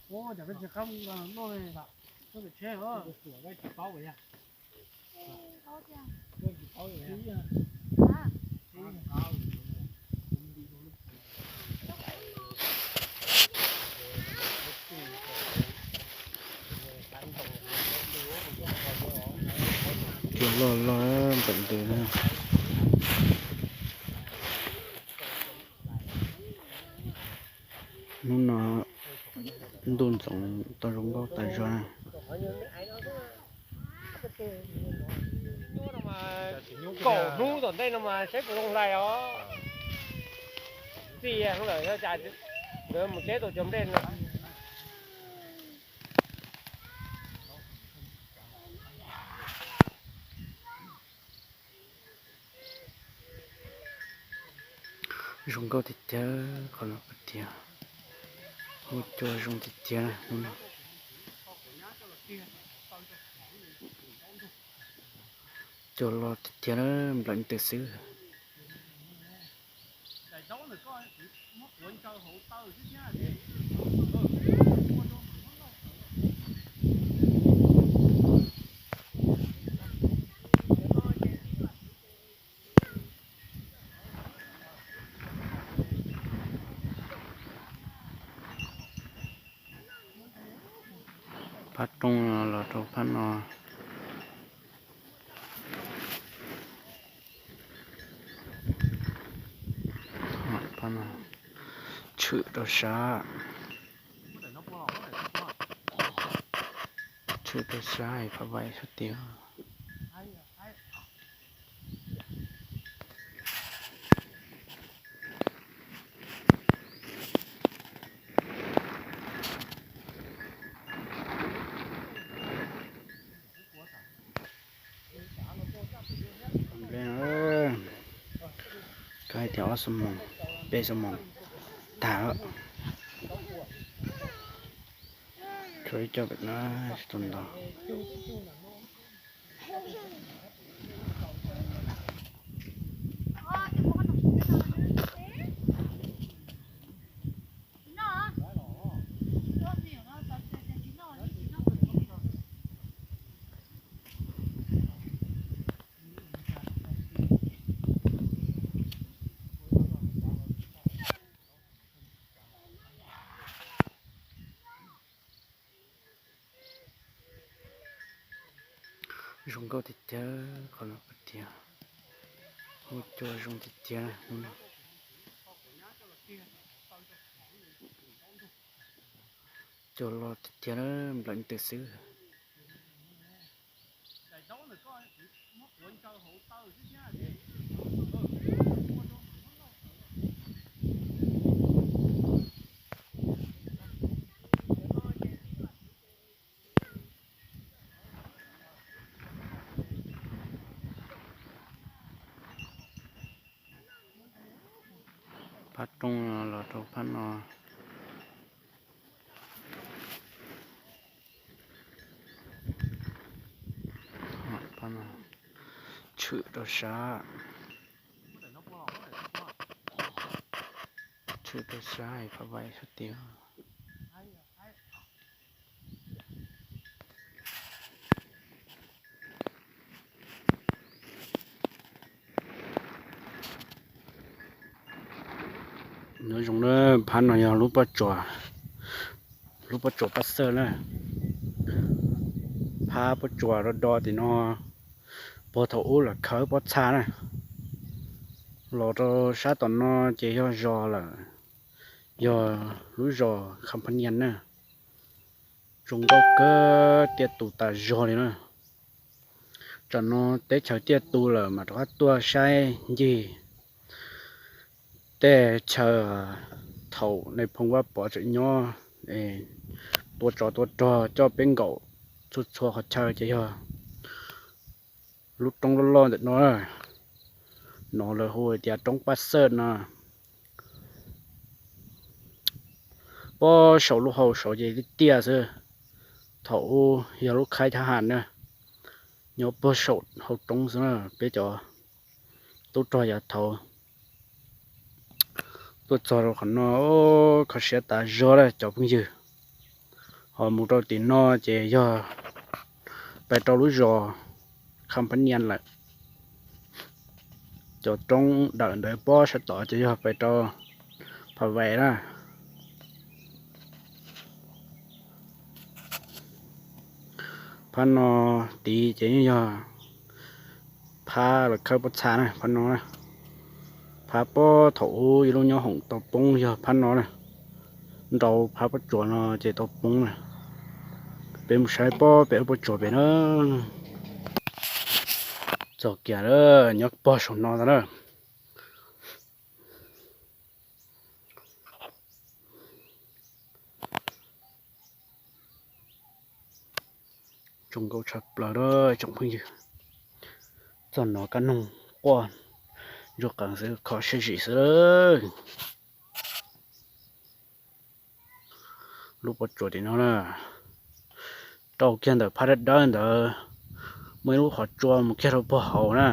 Cua loj loj npam ntws na. Hnub no ntuj ntxoov tau zoo nkauj tas zog na. Kaum hnub tom ntej no mas saib puas zoo hlais os. Txij lawm yog cas nkawd mus teb tus cov nplej no. Zoo nkauj tiag tiag qhov no tiag. Hu cua zoo tiag tiag. Cua loj tiag tiag, nplawm ntws xwb. Phab roob no los rau phab no. Phab no tshwm rau sab, tshwm rau sab phab vais sab tid. Nplej, kab tias ob xuab moos, peb xuab moos tag lawm. Tshuav ib co pem no tsis tau ntau. Zoo nkauj tiag tiag qhov no tiag. Hu cua zoo tiag tiag. Cua loj tiag tiag, nplawm ntws xwb. Phab roob no los rau phab no. Tshwm rau sab, tshwm rau sab phab vais sab tid. Nyob zoo na, phab no yog lub pob tsuas, lub pob tsuas Paj Xawj na. Phab pob tsuas do do tim no, puag thaum ub los khawb pob txha na. Los rau sab tom no ces yog zos lawm, yog lub zos Khamphanias na. Zoo nkauj kawg, tiaj tus tas zog li na. Tsam no teb chaws tiaj tus lawm mas rov qab tuaj saib ncig tej chaw thaum Nais Phoo Vaj Pov tseem nyob, tua tsov tua rog coj peb nkaum txhua txhua qhov chaw ces yog lub roob loj loj ntawm no, no lawv hu tias roob Paj Xawj no. Puag saum lub hau saud ces tiaj tiaj xwb. Thaum ub yog lub khaib thab ham na, nyob puag saum hau roob xwb na. Peb cov tub rog yav thaud tuaj txog rau qhov no, kho siab tas zog lawm cov phooj ywg. Ho mus rau tim no ces yog pais rau lub zos Kham Phab Nias lawm. Cov roob dawm ntawd pob sab tod ces yog pais rau Phav Vais na. Phab no tid ces yeej yog phab los khawb pob txha na, phab no na. Phab pob thaum ub ib lub nyob hoom tau poob yog phab no na. Nrau phab pob tsuas no ces tau poob na. Peb mus saib pob pem lub pob tsuas pem na. Txog kiag lawm, nyob pog saum no ntag na. Zoo nkauj tshaj plaws lawm tsoom phooj ywg. Txog no kab noog quaj ntsuag qees xwb, kho siab zim xwb. Lub pob tsuas tim no na, rau kiag ntawm phab dawb dawb ntawd muaj ib lub qhov tsua mus kiag rau pog hauv na.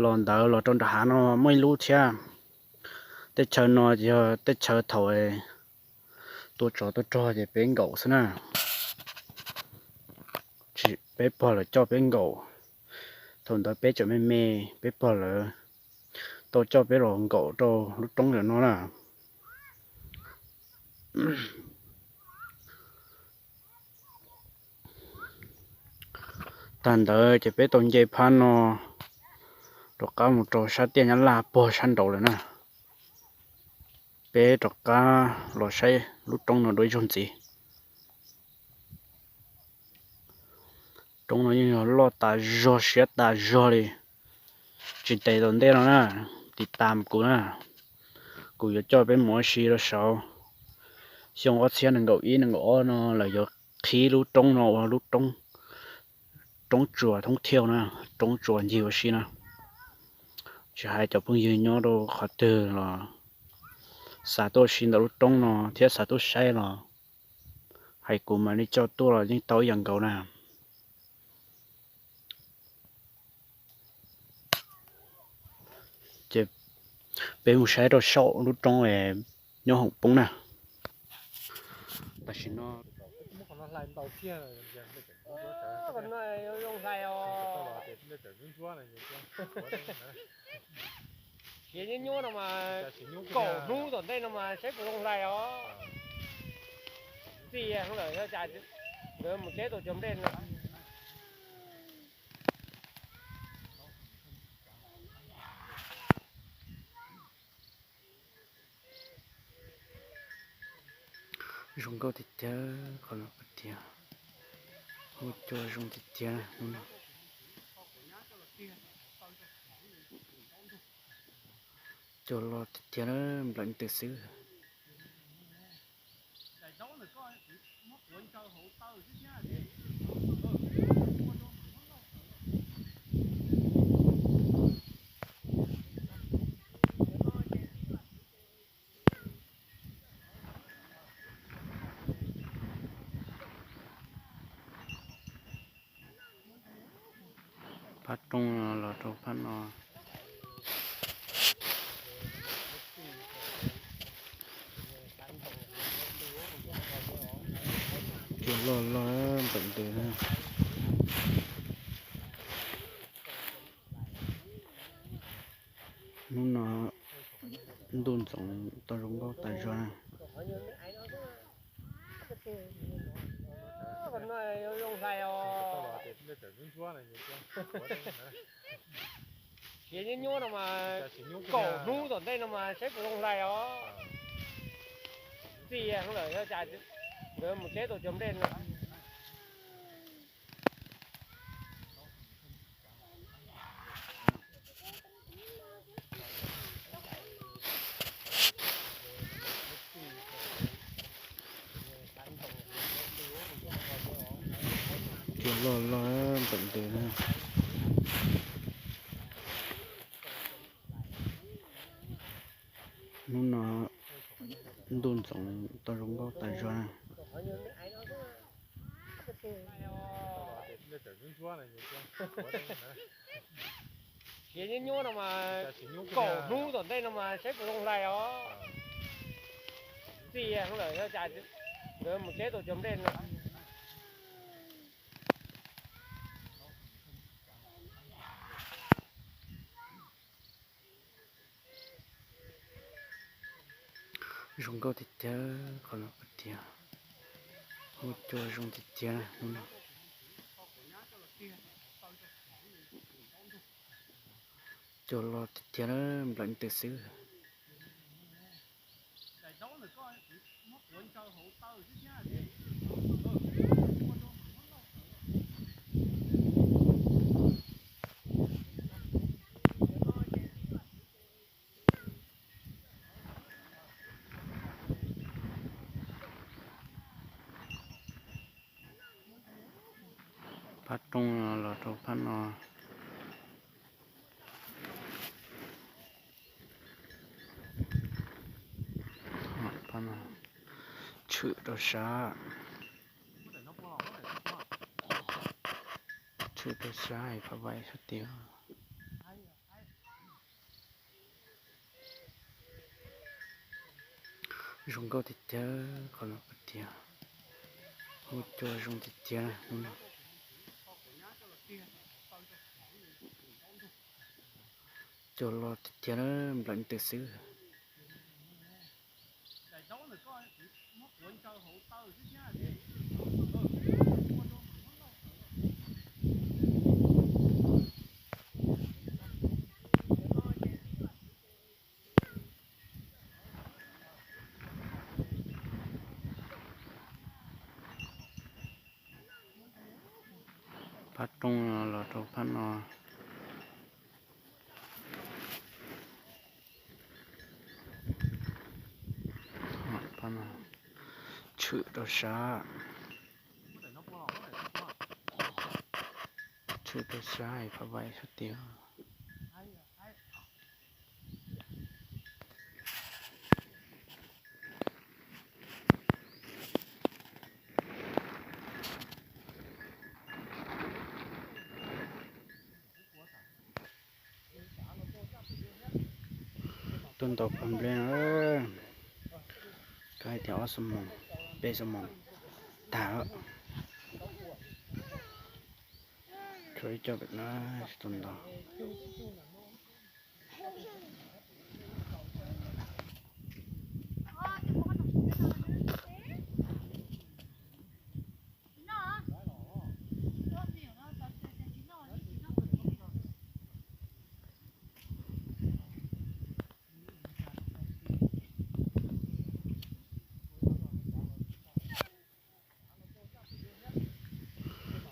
Los ntawd los rau nram hav no muaj ib lub thiab. Tej chaw no ces yog tej chaw thaum tua tsov tua rog ces peb nkaum xwb na. Peb pog lawv coj peb nkaum. Thaum ntawd peb tseem me me, peb pog lawv tau coj peb los nkaum rau lub roob ntawm no na. Tag ntawd ces peb tau nce phab no rov qab mus rau sab tiaj Nyab Laj pog sab nraud lawm na. Peb rov qab los saib lub roob no dua ib zaug ntxiv. Roob no yeej yog loj tas zog siab tas zog li. Tsis ntev tom ntej no na, tiv tam kuv na, kuv yuav coj peb mus ua si rau saud. Xyoo ob txhiab nees nkaum ib nees nkaum ob no lawv yuav qhib lub roob no ua lub roob, roob tsuas thoob thiauj na, roob tsuas ncig ua si na. Tsis hais cov phooj ywg nyob rau qhov twg los xav tuaj ua si ntawm lub roob no thiab xav tuaj saib los hais kuv mam li coj tuaj los yeej tau ib yam nkaus na. Ces peb mus saib rau saum lub roob nyob hoom poob na. Tam sim no siav nyuab nyuab no mas, kaum hnub tom ntej no mas saib puas zoo hlais os. Ntxim lawm, yog cas nkawd mus teb tus cov nplej no. Zoo nkauj tiag tiag qhov no tiag, hu cua zoo tiag tiag. Cua loj tiag tiag, npleem ntws xwb. Phab roob no los rau phab no. Cua loj loj npleem ntws na. Hnub no ntuj ntxoov tau zoo nkauj tas zog na. Siav nyuab nyuab no mas, kaum hnub tom ntej no mas saib puas zoo hlais os. Ntxim lawm, yog cas nkawd mus teb tus cov nplej no. Cua loj loj npleem ntws na. Hnub no ntuj ntxoov tau zoo nkauj tas zog na. Siav nyuab nyuab no mas, kaum hnub tom ntej no mas saib puas zoo hlais os. Li lawm, nkawd mus teb tau cov nplej no. Zoo nkauj tiag tiag qhov no tiag. Hu cua zoo tiag tiag. Cua loj tiag tiag, nplawm ntws xwb. Phab rooj los rau phab no. Tshwm rau sab, tshwm rau sab phab vais sab tid. Zoo nkauj tiag tiag qhov no tiag. Hu cua zoo tiag tiag. Cua loj tiag tiag, nplawm ntws xwb. Phab rooj los rau phab no. Tshwm rau sab, tshwm rau sab phab vais sab tid. Tuaj ntaus pawg nplej, kab hais tias ob xuab moos, peb xuab moos tag lawm. Tshuav ib co pem no tsis tau ntaus.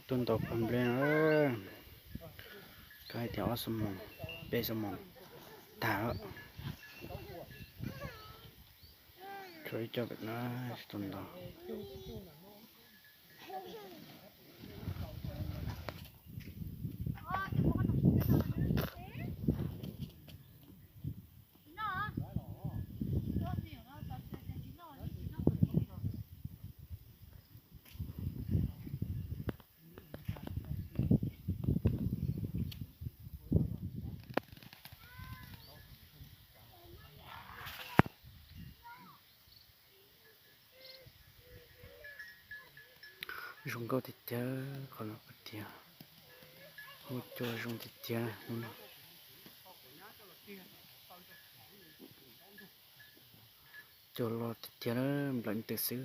Tuaj ntaus pawg nplej, kab hais tias ob xuab moos, peb xuab moos tag lawm. Tshuav ib co pem no tsis tau ntaus. Zoo nkauj tiag tiag qhov no tiag. Hu cua zoo tiag tiag. Cua loj tiag tiag, nplawm ntws xwb.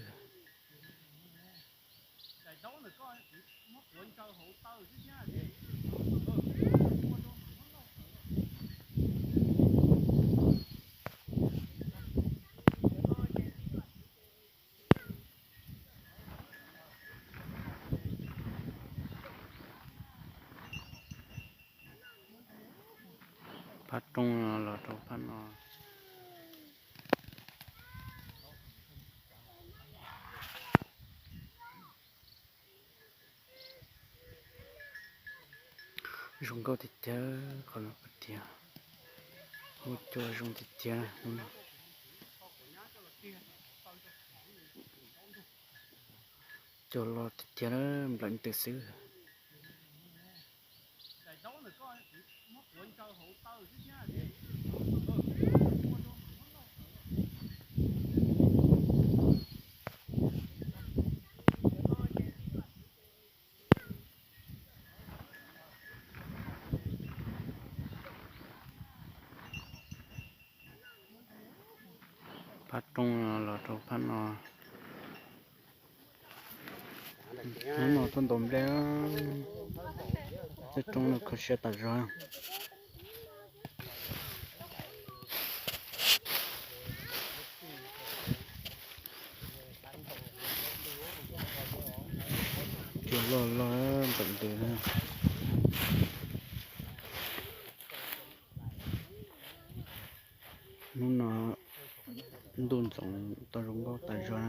Phab rooj los rau phab no. Zoo nkauj tiag tiag qhov no tiag. Hu cua zoo tiag tiag. Cua loj tiag tiag, nplawm ntws xwb. Phab roob los rau phab no. Hnub no tuaj ntaus nplej, txawj roob no kho siab tas zog. Cua loj loj nteem ntws na. Hnub no ntuj ntxoov tau zoo nkauj tas zog.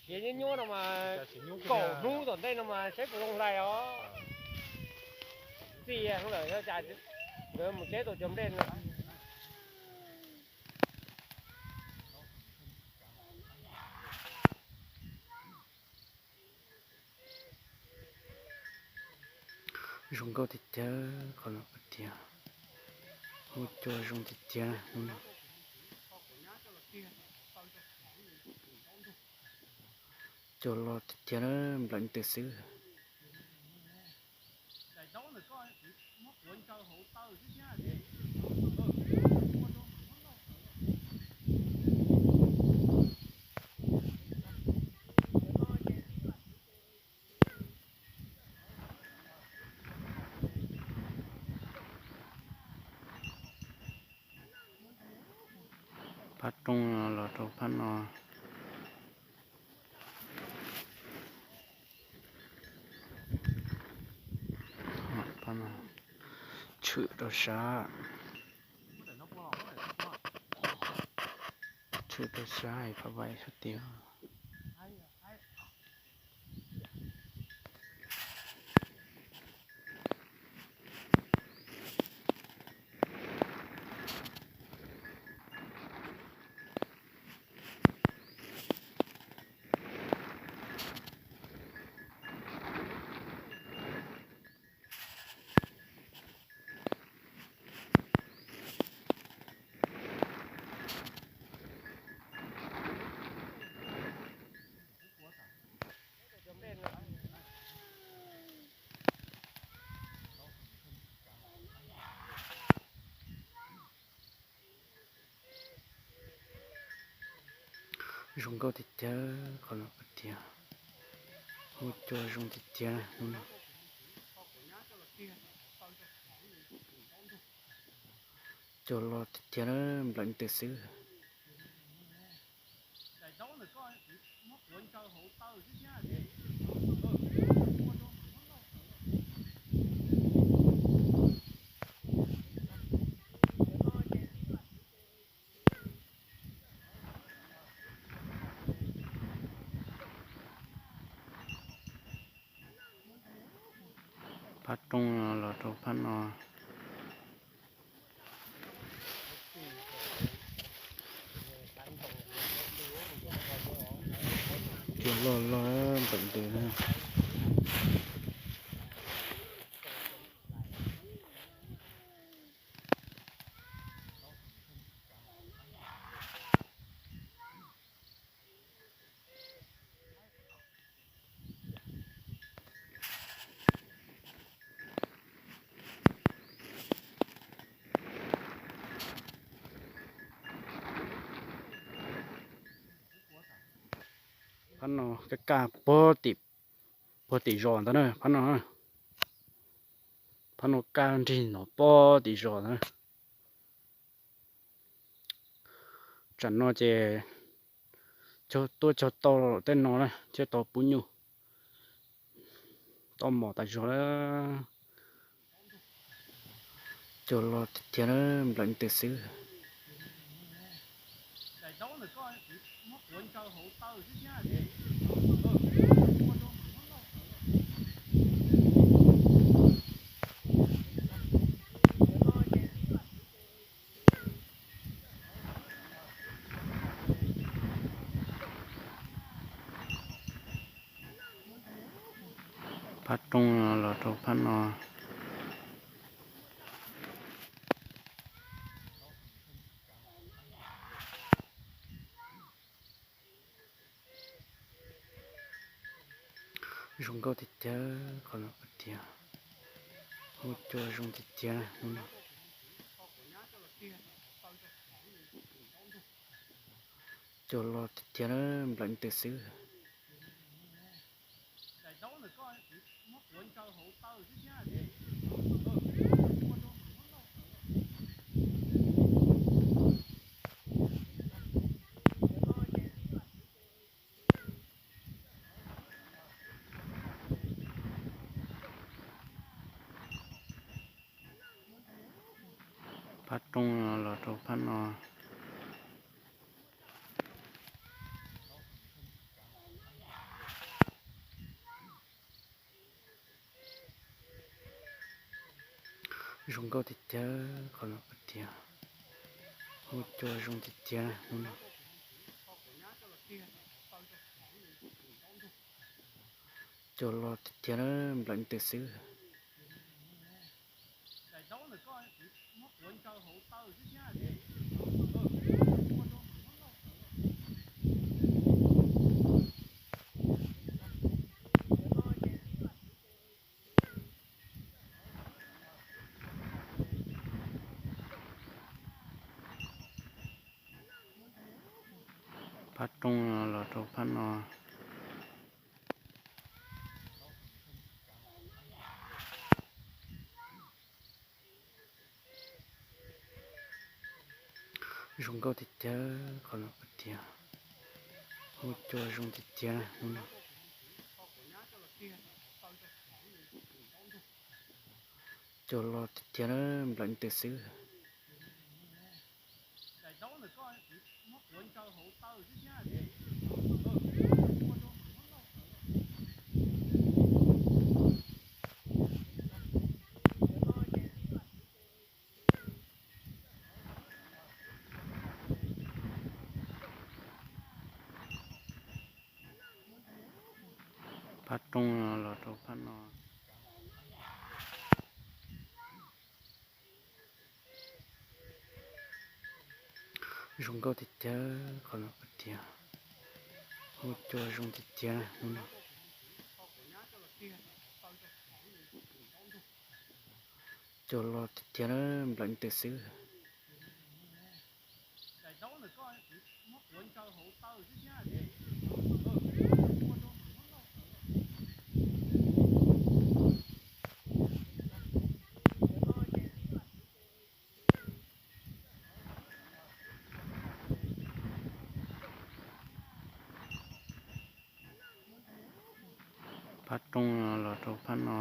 Siav nyuaj nyuaj no mas, kaum hnub tom ntej no mas saib puas zoo hlais os. Txij lawm, nkawd mus tsheb tau cov nplej no. Zoo nkauj tiag tiag qhov no tiag. Hu cua zoo tiag tiag. Cua loj tiag tiag, nplawm ntws xwb. Phab roob los rau phab no. Tshwm rau sab, tshwm rau sab phab vais sab tid. Zoo nkauj tiag tiag qhov no tiag. Hu cua zoo tiag tiag. Cua loj tiag tiag, nplawm ntws xwb. Phab roob los rau phab no. Cua loj loj nteem ntws na. Phab no kaj kaj puag tim, puag tim zos ntawd na phab no. Phab no kaj nrig no puag tim zos ntawd. Tsam no ces tuaj cog tau tej no na thiaj tau pub nyuj. Tau mom tas zog lawm. Cua loj tiag tiag, nplawm ntws xwb. Phab roob los rau phab no. Zoo nkauj tiag tiag qhov no tiag. Ua cua zoo tiag tiag. Cua loj tiag tiag na, nplawm ntws xwb. Phab roob los rau phab no. Zoo nkauj tiag tiag qhov no tiag. Ua cua zoo tiag tiag. Cua loj tiag tiag na, nplawm ntws xwb. Phab roob los rau phab no. Zoo nkauj tiag tiag qhov no tiag. Ua cua zoo tiag tiag. Cua loj tiag tiag na, nplawm ntws xwb. Phab roob los rau phab no. Zoo nkauj tiag tiag qhov no tiag. Ua cua zoo tiag tiag. Cua loj tiag tiag na, nplawm ntws xwb. Phab roob los rau phab no.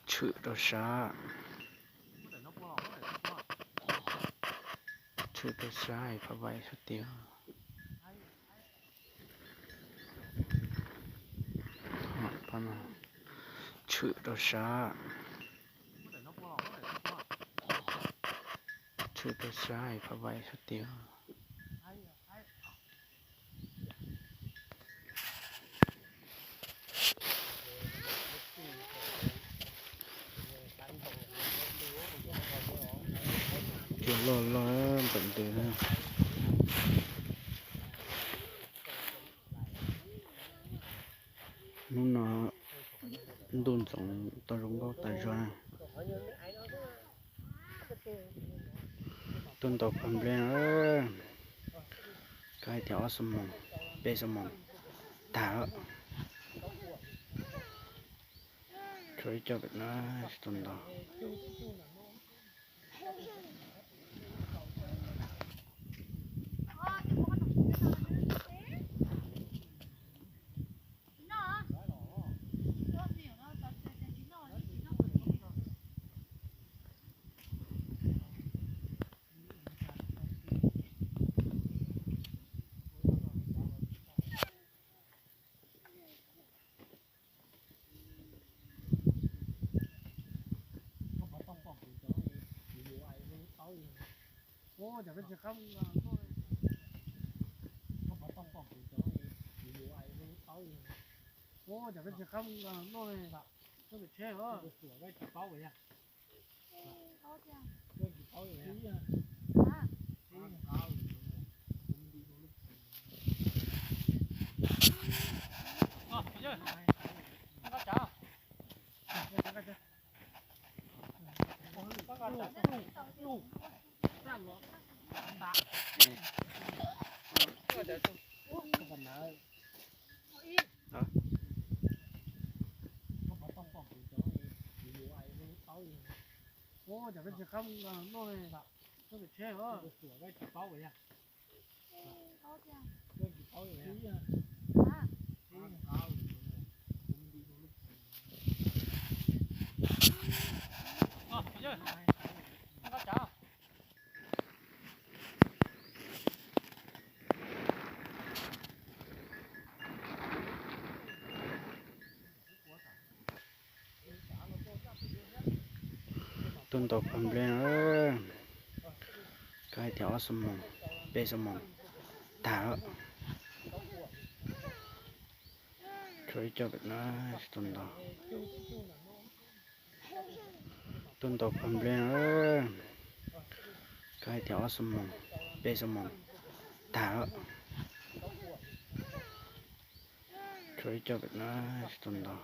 Tshwm rau sab. Tshwm rau sab, phab vais sab tid. Tshwm rau sab, tshwm rau sab, phab vais sab tid. Cua loj loj npam ntws na. Hnub no ntuj ntxoov tau zoo nkauj tas zog. Tuaj ntaus pawg nplej no, koj hais tias ob xuab moos, peb xuab moos tag lawm. Tshuav ib co pem no tsis tau ntaus. Tuaj ntaus phaj nplej no, koj hais tias ob xuab moos, peb xuab moos tag lawm. Tshuav ib co pem no tsis tau ntaus. Tuaj ntaus phaj nplej no, koj hais tias ob xuab moos, peb xuab moos tag lawm. Tshuav ib co pem no tsis tau ntaus.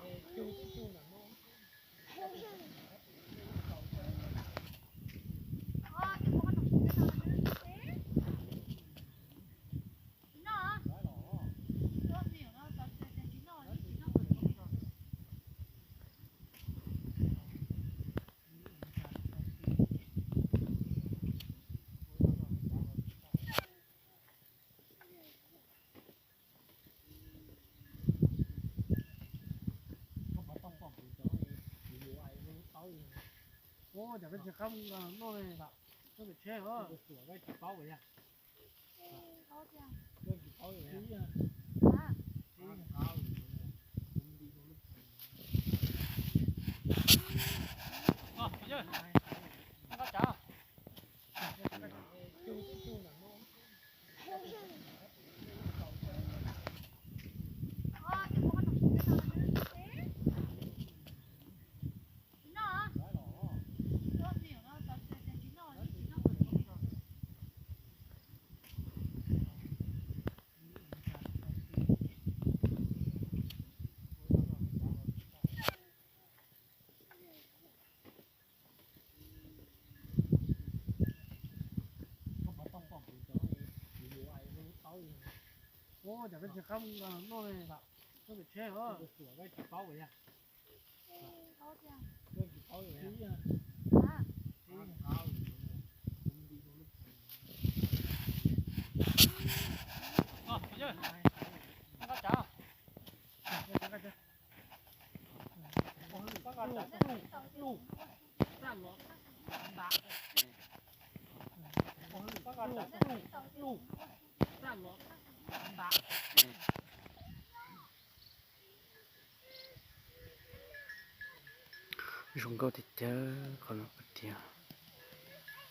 Zoo nkauj tiag tiag qhov no tiag,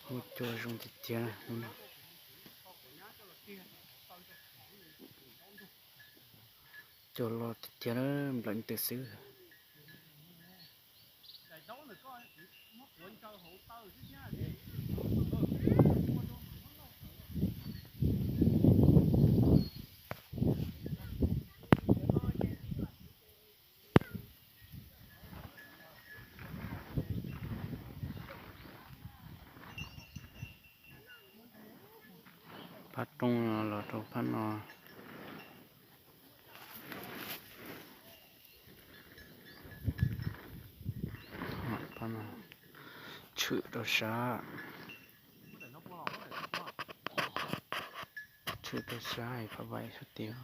hu cua zoo tiag tiag. Cua loj tiag tiag, nplawm twg xwb. Phab rooj los rau phab no. Phab no tshwm rau sab, tshwm rau sab phab vaim sab tid.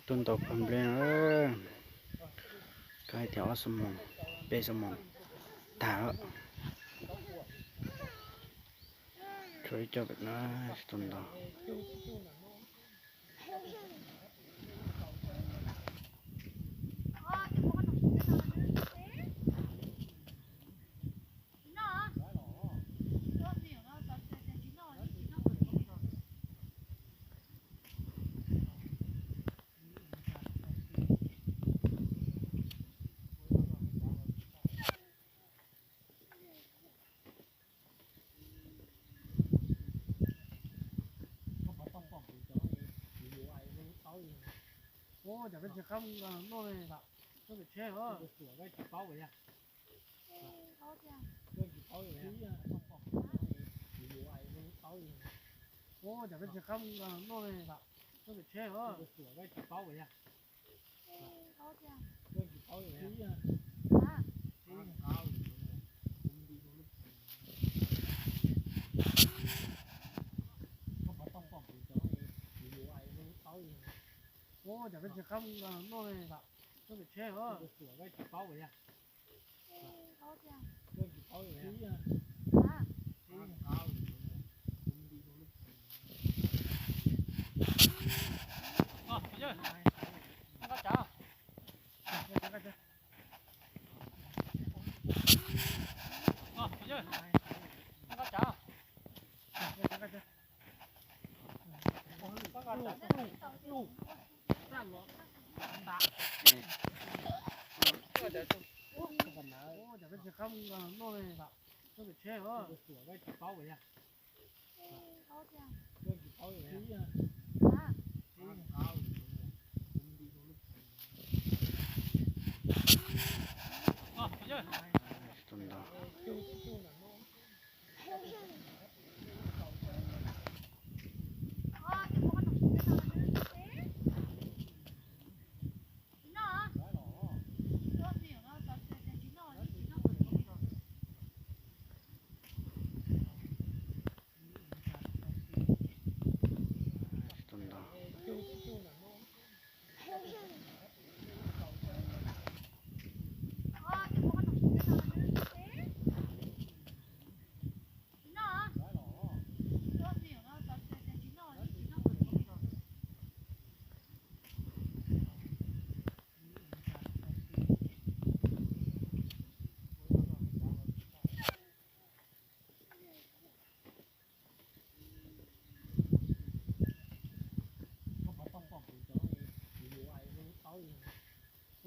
Tuaj ntaus phaj nplej no, koj hais tias ob xuab moos, peb xuab moos tag lawm. Tshuav ib co pem no tsis tau ntaus. Ua cas peb tsis qab noj ne, koj pem tsheb os. Ua cas peb tsis qab noj ne, koj pem tsheb os. Ua cas peb tsis qab noj ne, koj pem tsheb os. Ua cas peb tsis qab noj ne, koj pem tsheb os.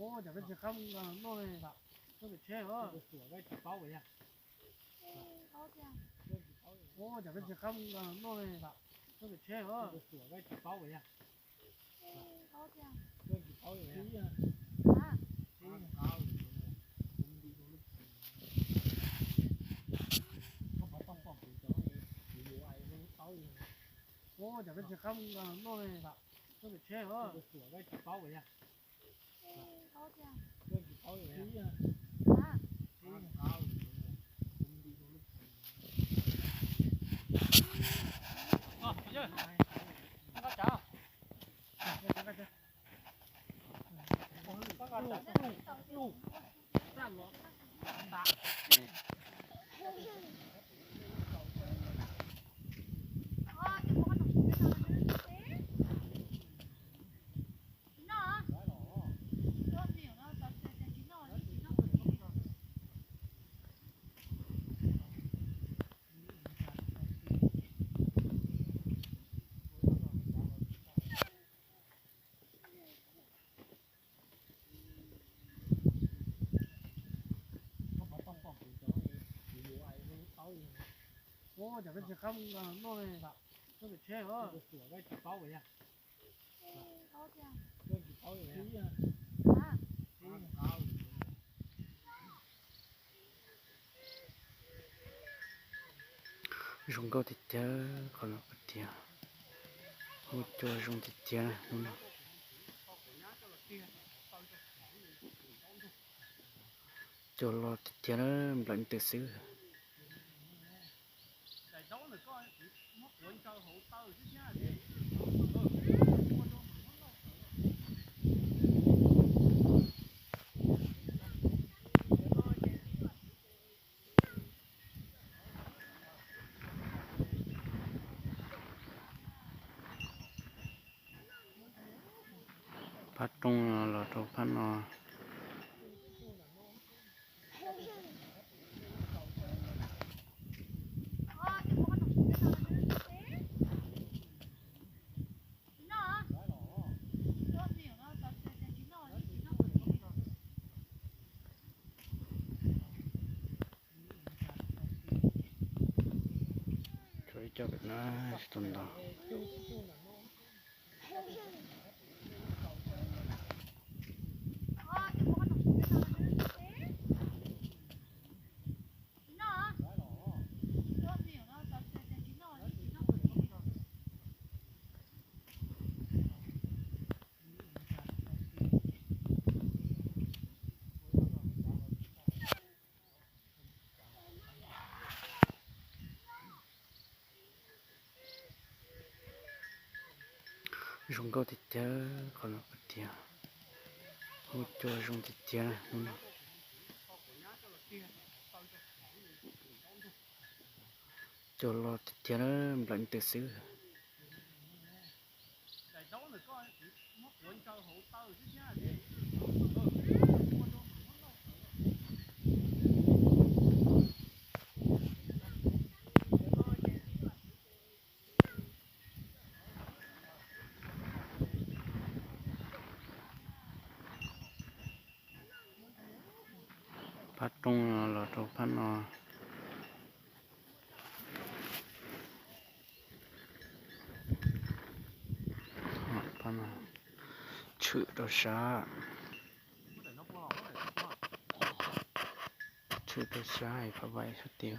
Ua cas peb tsis qab noj ne, koj pem tsheb os. Ua cas peb tsis qab noj ne, koj pem tsheb os. Ua cas peb tsis qab noj ne, koj pem tsheb os. Ua cas peb tsis qab noj ne, koj pem tsheb os. Zoo nkauj tiag tiag qhov no tiag, hu cua zoo tiag tiag. Cua loj tiag tiag, nplawm ntws xwb. Phab roob los rau phab no. Tshuav ib co pem no tsis tau nto. Zoo nkauj tiag tiag, qhov no tiag, hu cua zoo tiag tiag. Cua loj tiag tiag, nplawm twg xwb. Phab roob no los rau phab no. Phab no tshwm rau sab, tshwm rau sab phab vaim sab tid.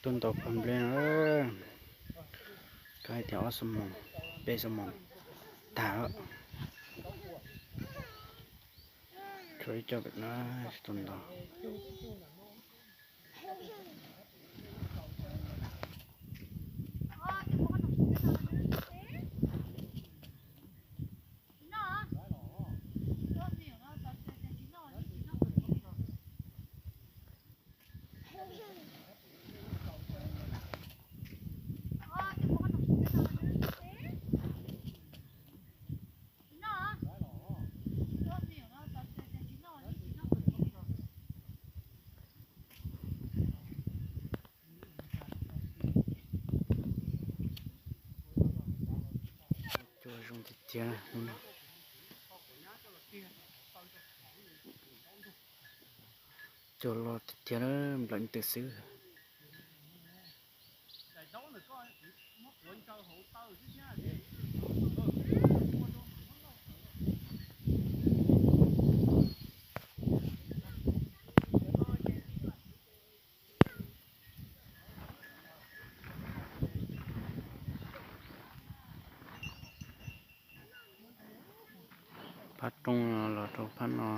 Tuaj ntaus pawg nplej no, koj hais tias ob xuab moos, peb xuab moos tag lawm. Tshuav ib co pem no tsis tau ntaus. Cua zoo tiag tiag. Cua loj tiag tiag, nplawm twg xwb. Phab roob no los rau phab no.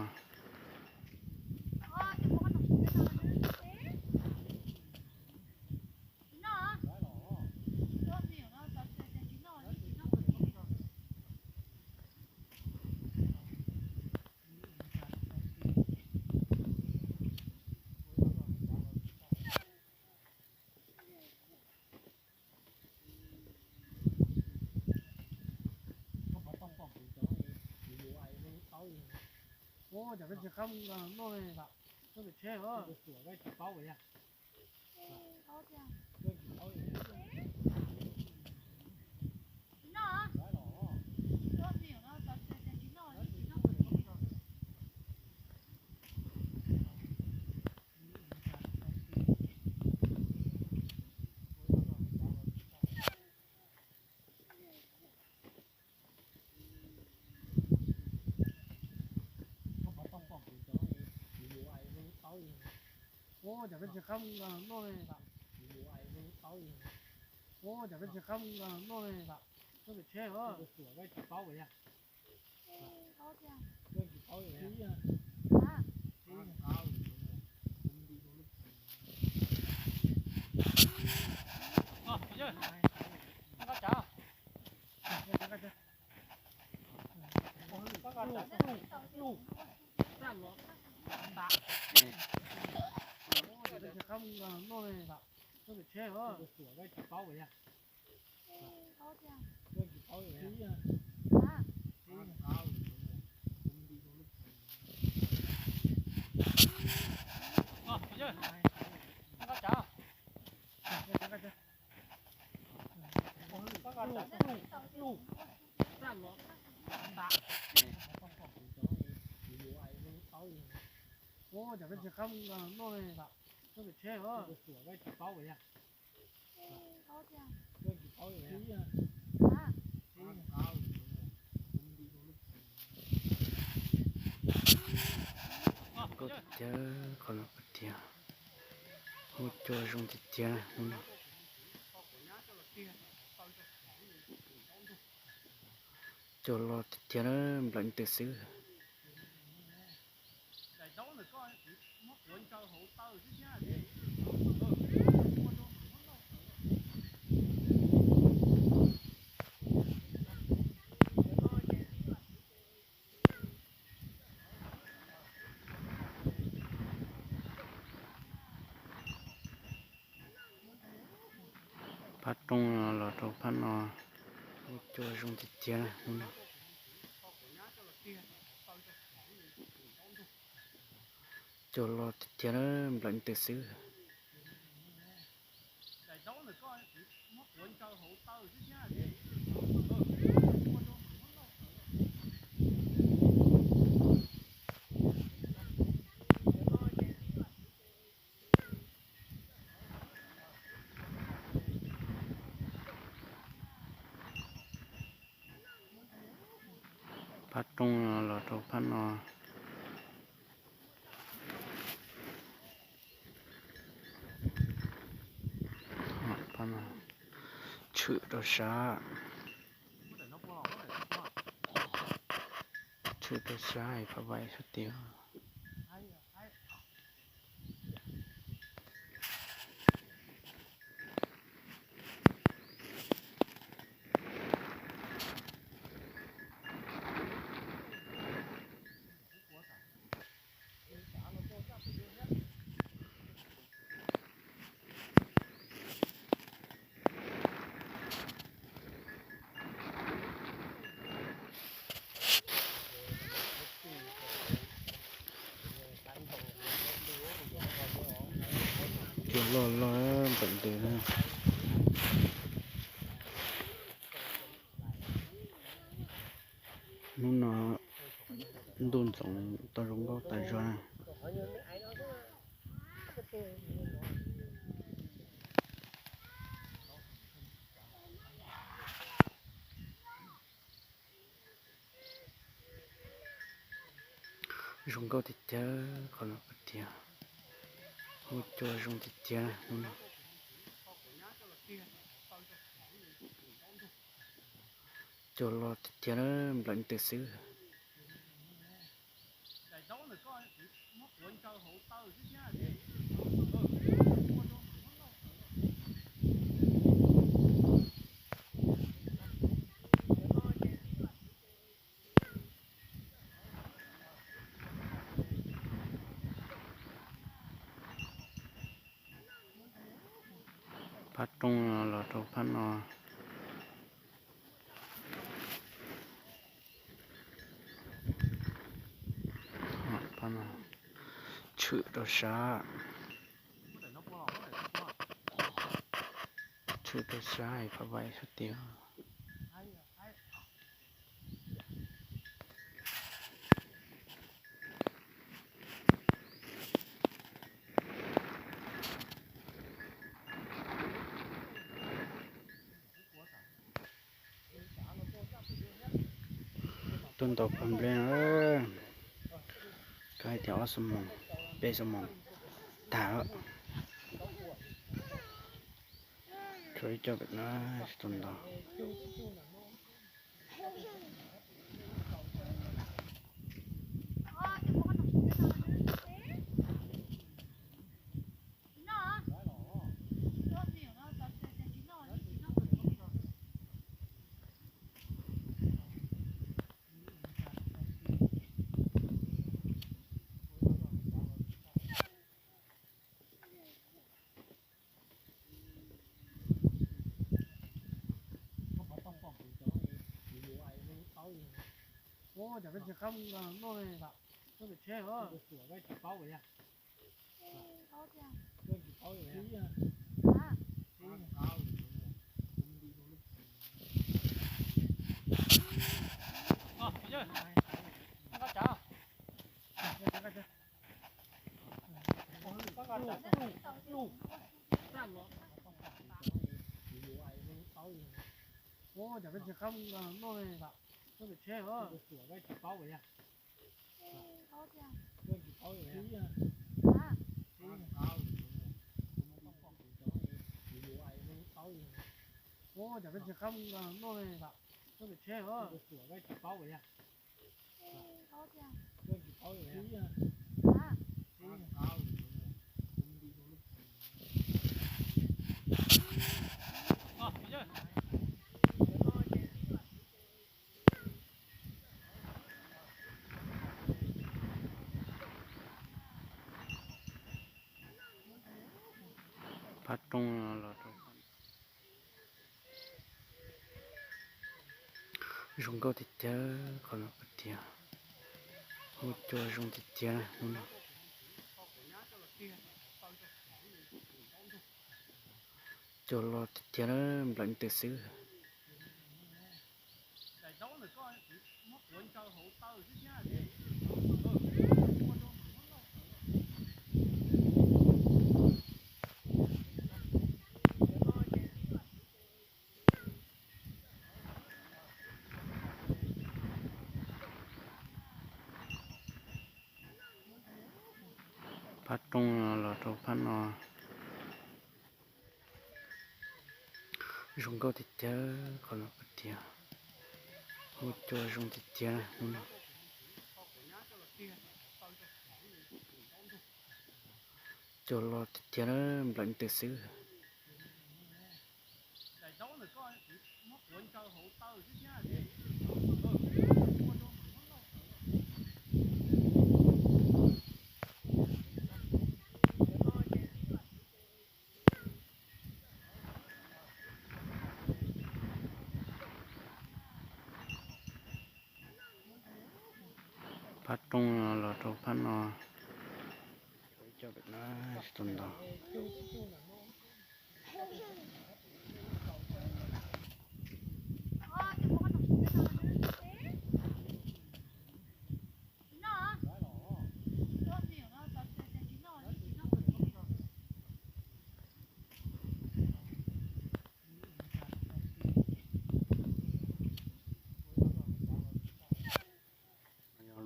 Ua cas peb tsis qab noj, peb pem tsheb os. Ua cas peb tsis qab noj, peb pem tsheb os. Peb pem tsheb os. Ua cas peb tsis qab noj, peb pem tsheb os. Nkauj tiag tiag, qhov no tiag, hu cua zoo tiag tiag. Cua loj tiag tiag, nplawm ntws xwb. Phab roob los rau phab no, cua zoo tiag tiag. Cua loj tiag tiag, nplawm ntws xwb. Phab roob los rau phab no, phab no tshwm rau sab, tshwm rau sab phab vais sab tid. Cua loj loj nplawm ntws na. Hnub no ntuj ntxoov tau zoo nkauj tas zog na. Zoo nkauj tiag tiag qhov no tiag, hu cua zoo tiag tiag. Cua loj tiag tiag, nplawm ntws xwb. Phab roob los rau phab no, phab no tshwm rau sab, tshwm rau sab phab vais sab tid. Tuaj ntaus pawg nplej na, kab hais tias ob xuab moos, peb xuab moos tag lawm. Tshuav ib co pem no tsis tau ntaus. Phab roob los rau zoo nkauj tiag tiag, qhov no tiag, hu cua zoo tiag tiag. Cua loj tiag tiag, nplawm twm xwb. Phab roob los rau phab no. Zoo nkauj tiag tiag, qhov no tiag, hu cua zoo tiag tiag. Cua loj tiag tiag, nplawm twm xwb. Phab roob los rau phab no.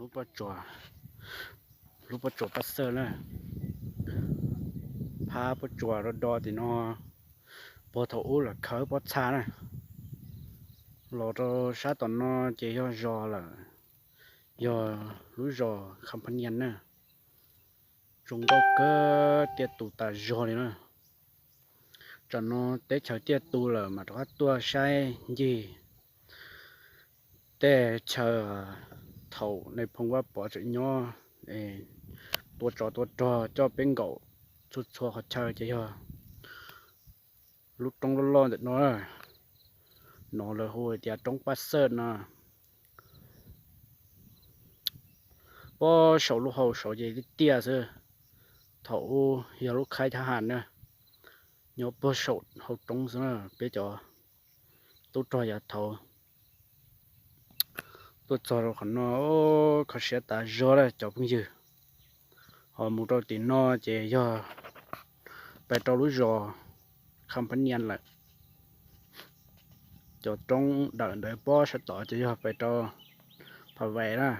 Lub pob tsuas, lub pob tsuas Paj Xawj na, phab pob tsuas do do tim no, puag thaum ub lawm khawb pob txha na, los rau sab tom no ces yog zos lawm, yog lub zos Khamphanias na. Zoo nkauj kawg tiaj tus tas zog li na. Tsam no teb chaws tiaj tus lawm mas rov qab tuaj saib ncig tej chaw thaum Nais Phoo Vaj Pov tseem nyob, tua tsov tua rog coj peb nkaum txhua txhua qhov chaw ces yog lub roob loj loj ntawm no. No lawv hu tias roob Paj Xawj no. Puag saum lub hau saud ces tiaj tiaj xwb. Thaum ub yog lub khaib thab ham na, nyob puag saum hau roob xwb na. Peb cov tub rog yav thaud tuaj txog rau qhov no, kho siab tas zog lawm cov phooj ywg. Ho mus rau tim no ces yog pais rau lub zos Khamphanias lawm. Cov roob dawm ntawd pob sab tod ces yog pais rau Phav Vais na.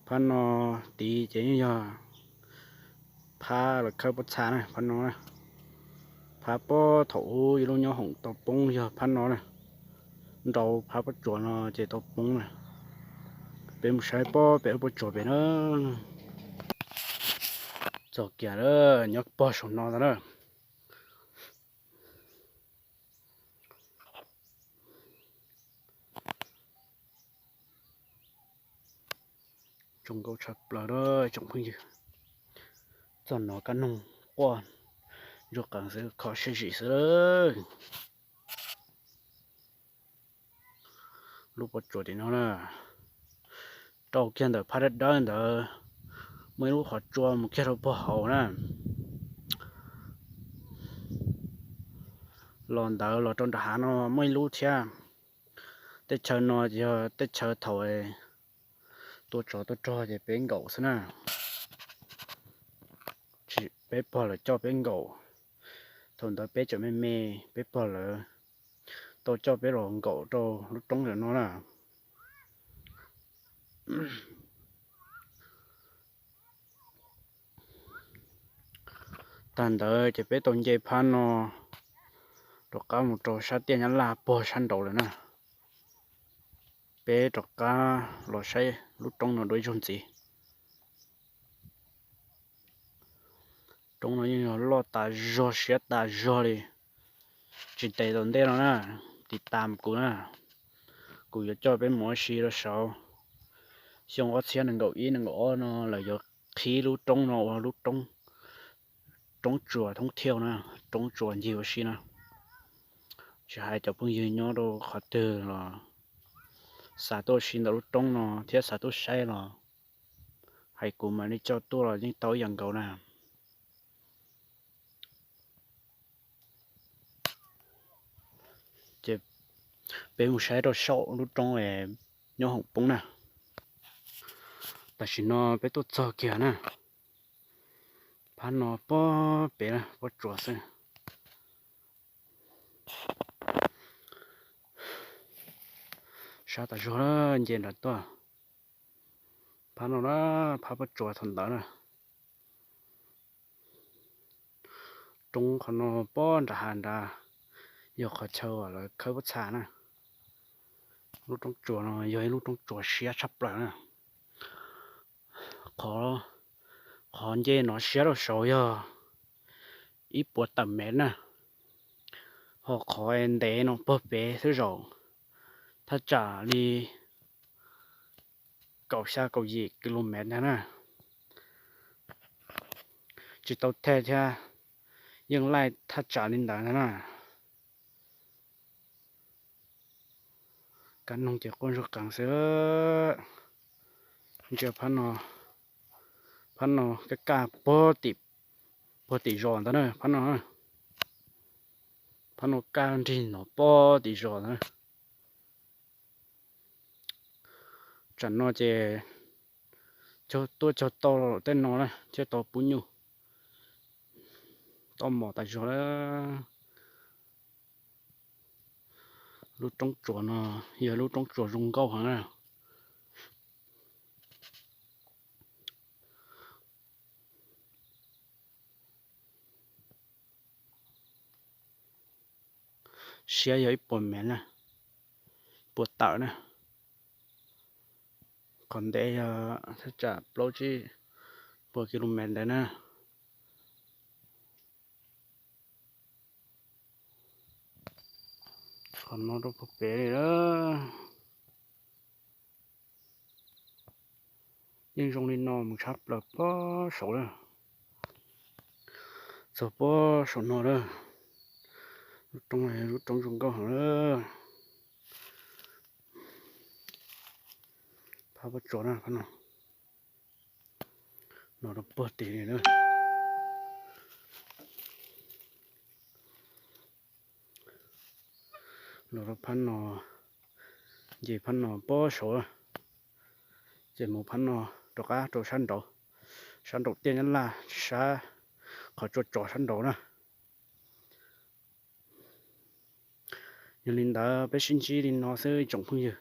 Phab no tid ces yeej yog phab lawv khawb pob txha na, phab no na. Phab puag thaum ub ib lub nyob hoom tau poob yog phab no na. Nrau phab pob tsuas no ces tau poob na. Peb mus saib pob pem lub pob tsuas pem na. Txog kiag lawm, nyob puag saum no ntag na. Zoo nkauj tshaj plaws lawm tsoom phooj ywg. Txog no kab noog quaj ntsuag qees xwb, kho siab zim xwb lawm. Lub pob tsuas tim no na, rau kiag ntawm phab dawb dawb ntawd, muaj ib lub qhov tsua mus kiag rau puag hauv na. Los ntawd los rau nram hav no muaj ib lub thiab. Tej chaw no ces yog tej chaw thaum tua tsov tua rog ces peb nkaum xwb na. Tsis, peb pog lawv coj peb nkaum. Thaum ntawd peb tseem me me, peb pog lawv tau coj peb los nkaum rau lub roob ntawm no na. Tag ntawd ces peb tau nce phab no rov qab mus rau sab tiaj Nyab Laj pog sab nraud lawm na. Peb rov qab los saib lub roob no dua ib zaug ntxiv. Roob no yeej yog loj tas zog siab tas zog li. Tsis ntev tom ntej no na, tiv tas kuv na, kuv yuav coj peb mus ua si rau saud. Xyoo ob txhiab nees nkaum ib nees nkaum ob no lawv yuav qhib lub roob no ua lub roob, roob tsuas thoob thiauj na, roob tsuas ncig ua si na. Tsis hais cov phooj ywg nyob rau qhov twg los xav tuaj ua si ntawm lub roob no thiab xav tuaj saib los hais kuv mam li coj tuaj los yeej tau ib yam nkaus na. Ces peb mus saib rau saum lub roob nyob hoom poob na. Tam sim no peb tuaj txog kiag na. Phab no pob pem pob tsuas xwb. Sab tas zog nce nram tuaj. Phab no na, phab pob tsuas thaum ntawd na. Roob qhov no pob nram hav nrad yog qhov chaw uas lawv khawb pob txha na. Lub roob tsuas no yog ib lub roob tsuas siab tshaj plaws na. Qhov nce no siab rau saud yog ib puas tawm mev na, ho qhov ntev no pog pem xwb zaum thaj tsam li kaum xya kaum yim ki lu mev ntag na. Tsis tau thej thiab, yeej laij thaj tsam li ntawd ntag na. Kab noog ces quaj ntsuag qees xwb. Ntsia phab no, phab no kaj kaj puag tim zos ntag na, phab no, phab no kaj nrig no puag tim zos ntag. Tsam no ces tuaj cog tau tej no na thiaj tau pub nyuj, tau mom tas zog lawm. Lub roob tsuas no yog lub roob tsuas zoo nkauj heev na. Siab yog ib puas mev na, puas tawm na. Qhov ntev yog thaj tsam plaub tsib puas ki lu mev ntawd na. Qhov no rau puag pem li lawm. Yeej zoo li no mus tshab plaws pob saud lawm. Txog pob saum no lawm. Lub roob, lub roob zoo nkauj heev lawm. Phab pob tsuas na, phab no, no rau puag tim li lawm. Los rau phab no, nce phab no pob saud, ces mus phab no rov qab rau sab nraud, sab nraum tiaj Nyab Laj, sab qhov tsua tsov sab nraud na. Yog li ntawd peb sib ntsib li no xwb tsoom phooj ywg.